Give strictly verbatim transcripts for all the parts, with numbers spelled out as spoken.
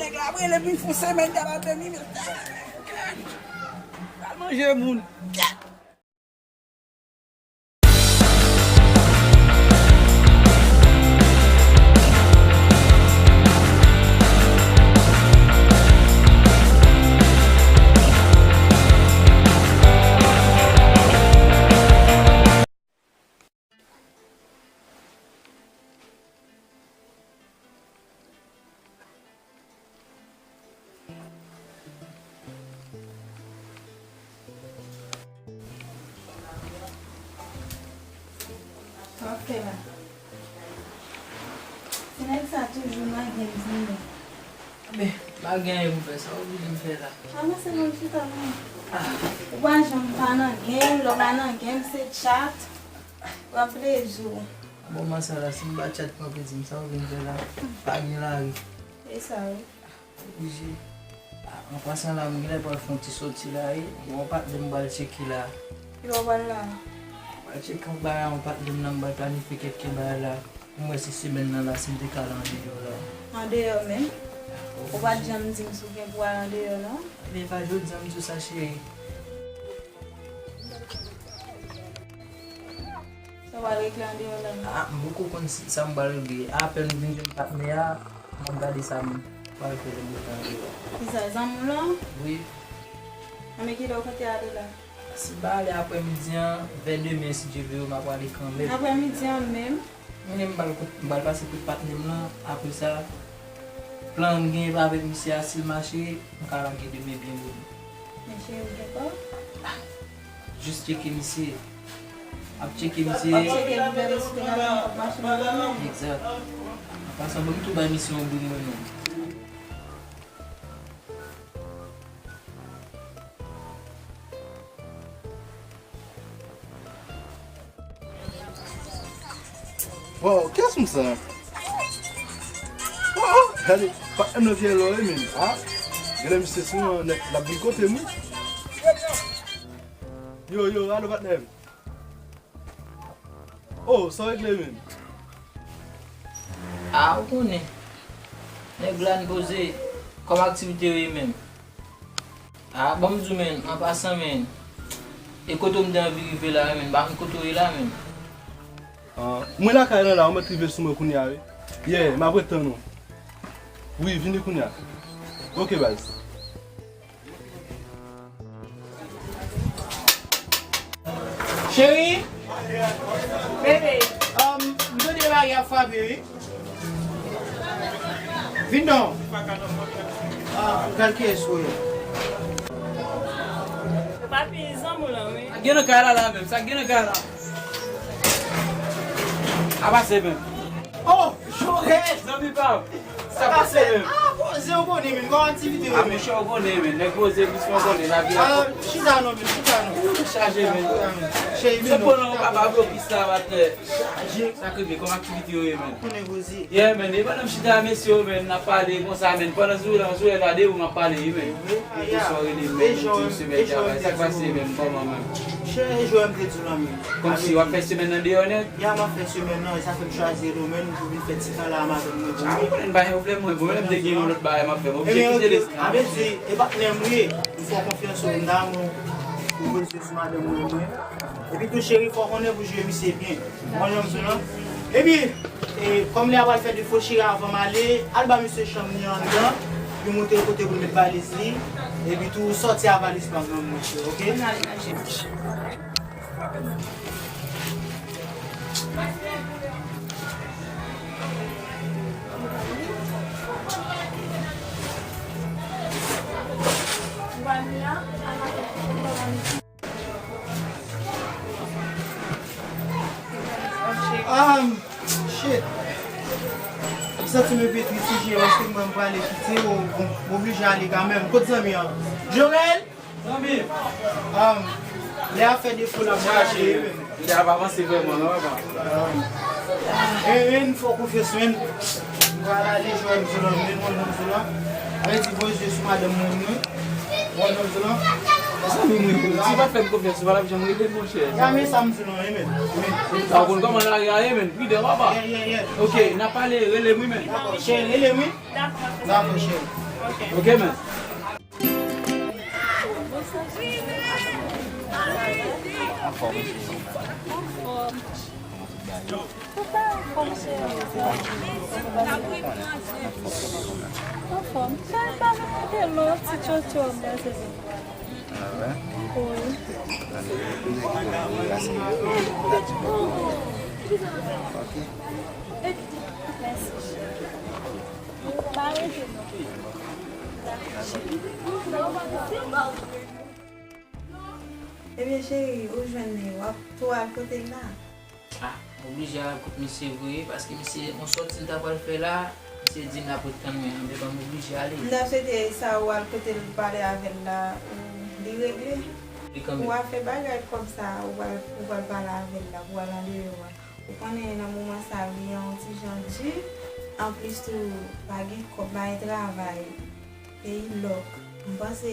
Nèg la ap rele m, fon semèn, y ap apèl m, men al manje moun. Sa w ap fè la? Ti nèg sa toujou nan gen m di men. Men, m pa gen anyen pou m fè, sa w oblije m fè la? Avanse non, chita non. Ah. Ou pa janm pa nan gen m, lè w pa nan gen m, se tchat. W ap plezi w. Bon, Mansala, si m pa tchat pou w ap di m sa w vin fè la, pa gen lari. E sa wi. Oblije. Ah, an pasan la, m genlè pral fè yon ti soti la, wi. Gen yon patnè m pral tcheke la. Ki lè w pral la? M pral tcheke yon bagay, yon patnè m nan, m pral planifye kèk bagay la. Pou m wè si semèn nan la, si m te ka al andeyò la. Andeyò menm? Ou pa t janm di m si w gen pou al andeyò, non? Ebyen, pa jodi a m di w sa, cheri. Sa w al regle andeyò la? Ah, m poko konn si, sa m pral regle. Apèn m vin jwenn patnè a, m ap gade sa m pral fè lè m rive andeyò. Kisa, zanmi w lan? Wi. Anben, kilè w konte ale la? Si m pa ale aprèmidi an, vè demen, si Dye vle, m ap ale kanmenm. Aprèmidi an menm? Mwen menm, m pral kout, m pral pase kout patnè m lan, apre sa, plan m genyen avèk misye a, si l mache, m ka lage demen byen bonè. Men cheri, ou gen kò? Jis tcheke misye. Ap tcheke misye. Ap tcheke pou gade si te ka gen kòb machin nan men. Egzak. An pasan, ban m tou bay misye yon bri mwen menm. Waw, kiyès moun sa? Waw, gade, patnè m nan vye lò wi, men. Ah, genlè misye sou yon nèt, l ap vin kote m wi. Yo, yo, alo patnè m. Oh, sa w regle, men? Ah, ou konnen. Nèg la n poze. Kòman aktivite yo ye menm? Ah, ban m di w, men, an pasan, men, e kote w m te anvi rive la, men, m pa konn kote w ye la, men. Ah, mwen lakay lan la, ou mèt rive sou mwen kounye a, wi. Yeah, m ap ret tann ou. Wi, vini kounye a. Ok, baz. Cheri, bebe, um, m tande lari ap frape, wi. Vin non. Ah, gad kiyès ou ye. Papi, zanmi w lan, wi. Sa gen nan kay la, la menm? Sa gen nan kay la? A pase menm. Oh, Jorel! Zanmi pa m. Sa pase menm? Ah, poze, ou konnen, men, kòman aktivite yo, men? Ah, monchè, ou konnen, men, nèg poze, plis mwen konnen, lavi a. Ah, chita non, men, chita non. Ou chaje, men. Chita, men. Cheri, se bon non, papa blokis la, batè. Chaje. Sa k rive, kòman aktivite yo ye, men? Konnen poze. Yeah, men, e pandan m chita a, mesye yo, men, n ap pale konsa, men, pandan sou la, sou la, de ou m ap pale, wi, men. Wi, wi, wi. Epi sa w rele m, men, m di w semèn travay. Sa k pase, men, kòman, men? Chè, e jwè m te di w lan, men. Kòmsi w ap fè semèn nan deyò nèt? Ya, m ap fè semèn nan, e sa fè m chwazi rele w menm pou vin fè ti kala a madanm mwen pou mwen. Ou konnen m pa gen pwoblèm, mwen, bon, menm te gen yon lòt bagay m ap fè, m oblije kite Lestran. Ebyen, se, e patnè m li ye, m fè w konfyans, ou, m damou, ou poze sou madanm mwen, mwen. Epi tou, cheri, fò w konnen pou jwe misye byen. Ou konprann sa m di w lan? Epi, e, kòm li a pral fè defo, cheri, avan m ale, al ba misye chanm li anndan, pou montre l kote pou l met valiz li, epi tou, sòti a valiz pa m nan, monchè, oke? Um, shit. M santi m enpe tris wi, cheri, paske mwen m prale kite w, bon, m oblije ale kanmenm. Kot zanmi an? Jorel? Zanmi. Um, lè a fè defo la, mwen ale, men. Lè a pa avanse vrèman, non, papa? Um, e, e, n fè w konfyans, men. M pral ale, jwe m sou lan, men, mwen, mwen, sou lan. Sa vle di, voye je sou madanm mwen, mwen. Mwen, mwen, sou lan. Zanmi mwen, si w pa t fè m konfyans, ou pa t ap janm rele m, monchè. Ya, men sa m di w lan, amen. Amen. Sa w konn kòman lari a ye, men. Pridan, papa. Yeah, yeah, yeah. Ok, n ap pale, rele m, wi, men. Dakò, cheri, rele m, wi. Dakò, cheri. Ok, men. Anfòm. Sa e pa vin mete lòt ti tchotcho m nan se. Ah ouais? Wi. Ok. Mèsi. Pa rete non. Ebyen, cheri, ou jwenn li, w ap tou al kote l la? Ah, m oblije al kot misye vre, paske misye, yon sòti m ta pral fè la, misye di m l ap ret tann mwen, anben ban m oblije ale. M ta swete sa ou al kote l pale avè l la, ou, li regle. Li kanmenm. Ou a fè bagay kòb sa, ou pral, ou pral pale avè l la, pou al andeyò a. Ou konnen nan moman sa, vi an yon ti jan di. Anplis tou, pa gen kòb, pa gen travay. Peyi lòk. M panse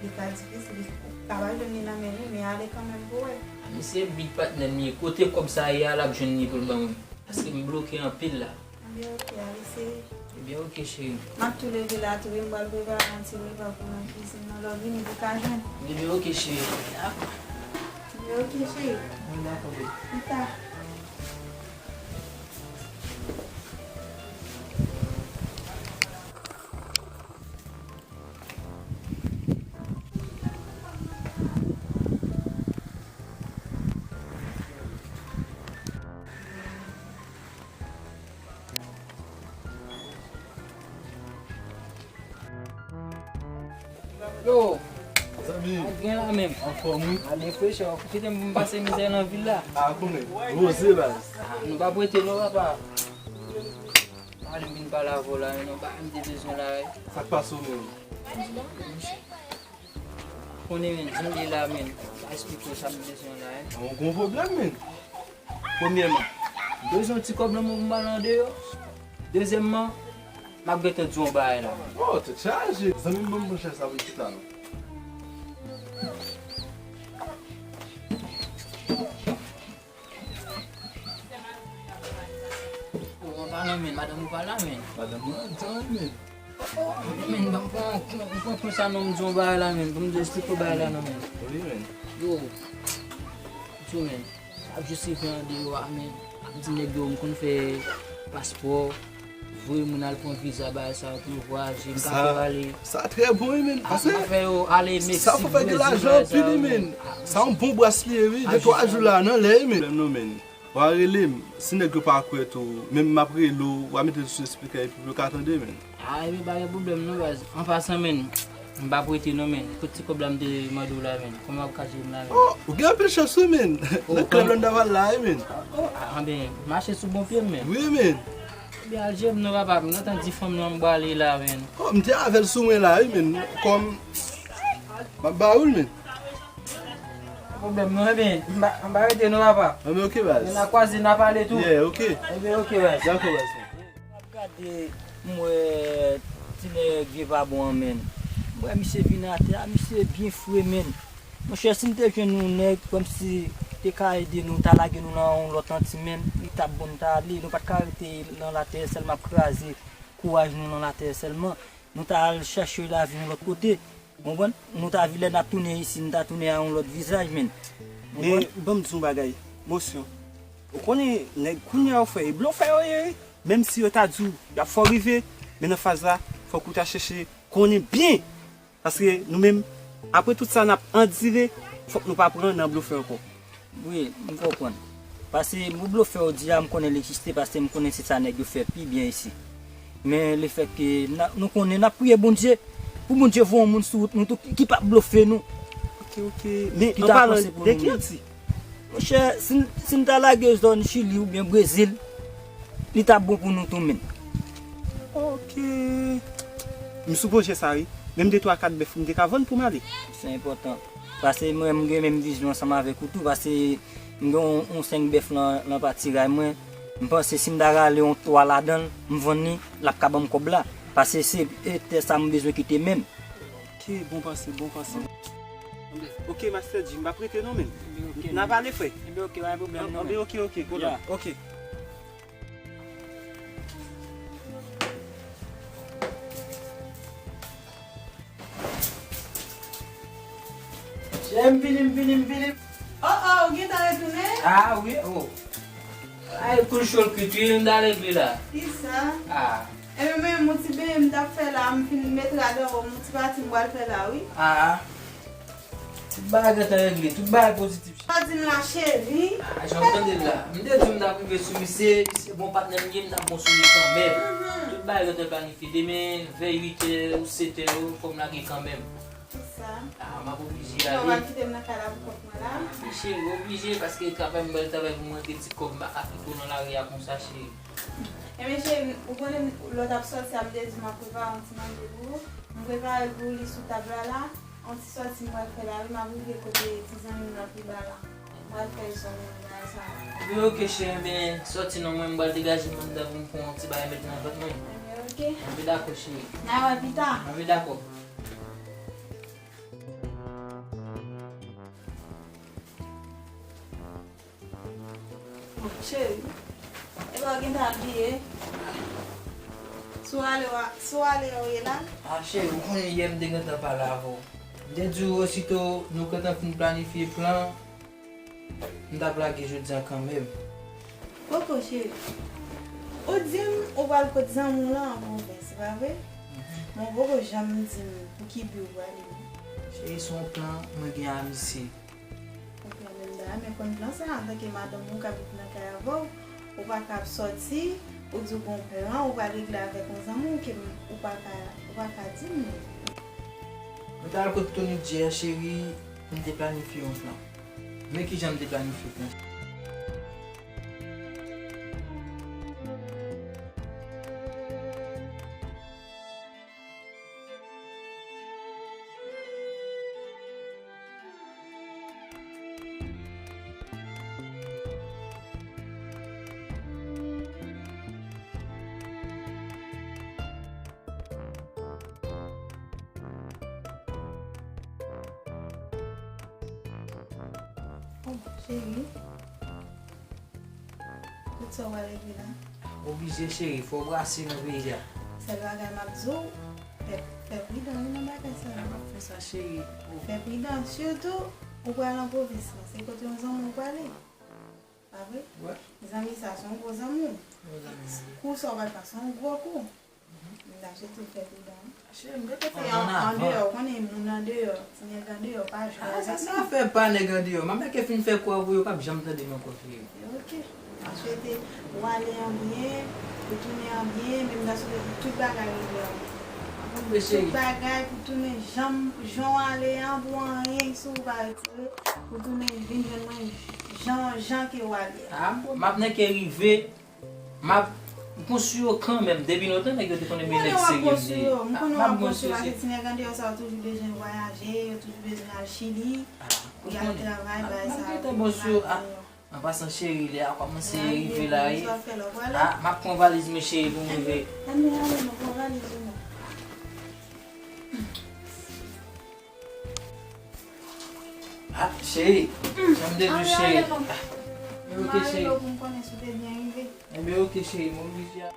li ka difisil. Ou ka pa jwenn li nan men li, men ale kanmenm pou wè. Misye big patnè m ye. Kote kòb sa ye a, l ap jwenn li pou l ban mwen. Paske m bloke anpil la. Ebyen, oke, al eseye. Ebyen, oke, cheri. M ap tou leve la tou, wi, m pral prepare yon ti repa pou nan kizin nan. Lè w vini, pou w ka jwenn. Ebyen, oke, cheri. Dakò. Ebyen, oke, cheri. Mwen dakò, baby. Pita. Yo, zanmi, a gen la menm. Anfòm, wi. A byen fresh, ou kite m pase mizè nan vil la. A, konnen. Woze, baz. A, nou pa prete non, papa. Pale m vin pale avè w la, non, pa m te bezwen la, wi. Sa k pase w menm? Konnen, men, jan l ye la, men, pa esplike w sa m bezwen la, wi. Yon gwo pwoblèm, men. Premyèman, m bezwen yon ti kòb nan men w pou m al andeyò. Dezyèmman, m ap gentan di w yon bagay la. Oh, tèt chaje. Zanmi m, ban m pran chèz la pou m chita non. Ou pa la, men, madanm ou pa la, men. Madanm mwen antan, men. Men, ban m pran, pran, pran, pran sa non, m di yon bagay la, men. Ban m di esplike w bagay la non, men. Wi, men. Yo, di w, men. Ap jis rive andeyò a, men. Ap di nèg yo, m konn fè paspò. Voye moun al pran viza, bagay sa yo, pou yo vwayaje. M ka fè yo ale. Sa trè bon, wi, men. Pase m ka fè yo ale Meksik, Brezil, bagay sa yo, men. Sa fò fè gen lajan anpil, wi, men. Sa yon bon bras li ye, wi. De twa jou la, nan lè, wi, men. Pwoblèm non, men. W a rele m. Si nèg yo pa kwè tou, menm m ap rele w, w a mete l sou speaker epi pou yo ka tande, men. A, ebyen, pa gen pwoblèm non, baz. An pasan, men, m pa prete non, men. Kot ti kòb la m te mande w la, men? Kòman w ap ka jere m la, men? Oh, ou gen anpil chans, wi, men. Nan klèb la m ta pral la, wi, men. Oh, a, anben, mache sou bon pye m, men. Wi, men. Ebyen, al jere m non, papa. M gentan di fanm nan m prale la, men. Oh, m te avè l sou mwen la, wi, men. Kòm, m ap ba ou l, men. Pa pwoblèm non, ebyen, m pa, m pa rete non, papa. Anben, oke, baz. N a kwaze, n a pale tou. Yeah, oke. Ebyen, oke, baz. Dakò, baz. M ap gade, m wè ti nèg vye vabon an, men. M wè misye vin atè a, misye byen fre, men. Monchè, si n te jwenn yon nèg kòmsi te ka ede nou, ta lage nou nan yon lòt anti, men, li t ap bon, nou ta ale, nou pa t ka rete nan latè sèlman ap kraze kouraj nou nan latè sèlman. Nou ta al chache lavi yon lòt kote. Ou konprann? Nou ta vin lè n ap tounen isi, nou ta tounen a yon lòt vizaj, men. Men, ban m di w yon bagay, Mosyon. Ou konnen, nèg kounye a yo fè, e blofè yo ye, wi. Menm si yo ta di w, y ap fè w rive, men nan faz la, fòk ou ta chèche konnen byen. Paske nou menm, apre tout sa n ap andire, fòk nou pa pran nan blofè ankò. Wi, m konprann. Pase mo blofè w di a, m konnen l egziste, pase m konnen se sa nèg yo fè pi byen isi. Men lefètke n a, nou konnen n ap priye Bondye, pou Bondye voye yon moun sou wout nou tou ki, ki p ap blofe nou. Oke, oke. Men an palan de kiyès? Monchè, si n, si n ta lage zòn Chili oubyen Brezil, li t ap bon pou nou tou, men. Oke. M sou pwojè sa, wi. Menm de twa kat bèf, m te ka vann pou m ale. Se enpòtan. Pase mwen, m gen menm vizyon ansanm avèk ou tou. Pase m gen yon, yon senk bèf nan, nan patiray mwen. M panse si m ta rale yon twa ladan l, m vann li, l ap ka ban m kòb la. Pase se, e, tè sa m bezwen kite menm. Oke, bon panse, bon panse. Oke, Master G, m p ap rete non, men. N a pale, frè. Ebyen, oke, pa gen pwoblèm non, men. Ebyen, oke, oke, konan. Oke. M vini, m vini, m vini. Oh, oh, ou gentan retounen? Ah, wi, oh. Ay, kou l cho l kwit, wi, m ta leve la. Kisa? Ah. Ebyen, men, yon ti benyen m t ap fè la, m fin met rad anba m, yon ti pati m pral fè la, wi. Ah. Tout bagay gentan regle, tout bagay pozitif. Sa di m la, cheri? Ah, jan m tande l la. M te di w m t ap rive sou misye, misye bon patnè m ye, m t ap bon sou li kanmenm. Mhm. Tout bagay gentan planifye. Demen, vè uit è ou sèt è yo, fò m lage kanmenm. Kisa? Ah, m ap oblije ale. Ou pral kite m nan kay la pou kont mwen la? Ah, men cheri, oblije, paske travay m pral travay pou m rantre ti kòb, m pa ka kite w nan lari a konsa, cheri. Ebyen, cheri, ou konnen lè w t ap sòti a, m te di w m ap prepare yon ti manje pou ou. M prepare l pou ou, li sou tab la la. Yon ti sòti m pral fè la, wi, m ap rive kote ti zanmi m nan pi ba la. M pral fè l sòti nan bagay sa. Ebyen, oke, cheri, ebyen, sòti non, mwen, m pral degaje m anndan pou m pran yon ti bagay met nan vant mwen. Ebyen, oke. Anben, dakò, cheri. N a wè pita. Anben, dakò. Oh, cheri, epa w gentan bliye? Si w ale, w a, si w ale, w ye la? Ah, cheri, ou konnen yè m te gentan pale avè w. M te di w osito nou gentan fin planifye plan, m t ap lage jodi a kanmenm. Poko, cheri. Ou di m ou pral kot zanmi w lan an pwovens, se pa vre? Mhm. Men w poko janm di m pou ki bi w prale, non. Cheri, se yon plan mwen gen a misye. Ou pran menm bagay, men konn plan sa, antanke madanm ou k ap viv nan kay avè w, ou pa ka ap sòti, ou di w gon plan, ou pral regle avèk yon zanmi w ke m, ou pa ka, ou pa ka di m li. Mwen t al kot Tony Djè, cheri, pou n te planifye yon plan. Men kijan m te planifye plan. Oh, cheri. Tout sa w pral regle la? Oblije, cheri, fò w brase nan peyi a. Sèl bagay m ap di w, fè, fè pridan wi nan bagay sa yo. A, m ap fè sa, cheri. Oh. Fè pridan, sitou ou pral nan pwovens lan, se kote yon zanmi w prale. Pa vre? Wè. Zanmi sa, se yon gwo zanmi w. Gwo zanmi w. Kou sa w pral fè, se yon gwo kou. M ta swete w fè pridan. Cheri, m rete fè an, an deyò, ou konnen moun an deyò, ti nèg an deyò pa jwe avèk nou. Ah, sa se afè pa nèg an deyò. M ap mèke fin fè kwa pou yo p ap janm tande m ankò, cheri. Ok. M ap swete ou ale an byen, ou tounen an byen, men m ta swete pou tout bagay regle an byen. Tout bagay pou tounen jan, jan w ale an, pou anyen sou ou pa retire, pou tounen vin jwenn mwen jan, jan ke w ale a. Ah, m ap nèke rive. M ap konstwi yo kanmenm. Depi lontan, nèg yo te konnen men nèg serye m ye. M konnen w ap konstwi yo, paske ti nèg andeyò sa yo toujou bezwen vwayaje, yo toujou bezwen al Chili, pou y al travay, bagay sa yo. An pasan, cheri, lè a kòmanse rive la, wi. Ah, m ap pran valiz mwen, cheri, pou m rive. Ann ale, ann ale, nou pran valiz nou. Ah, cheri. Jan m te di w, cheri. Ah, men oke, cheri. Pou m konnen si w te byen rive. Enben, oke, cheri, m oblije a.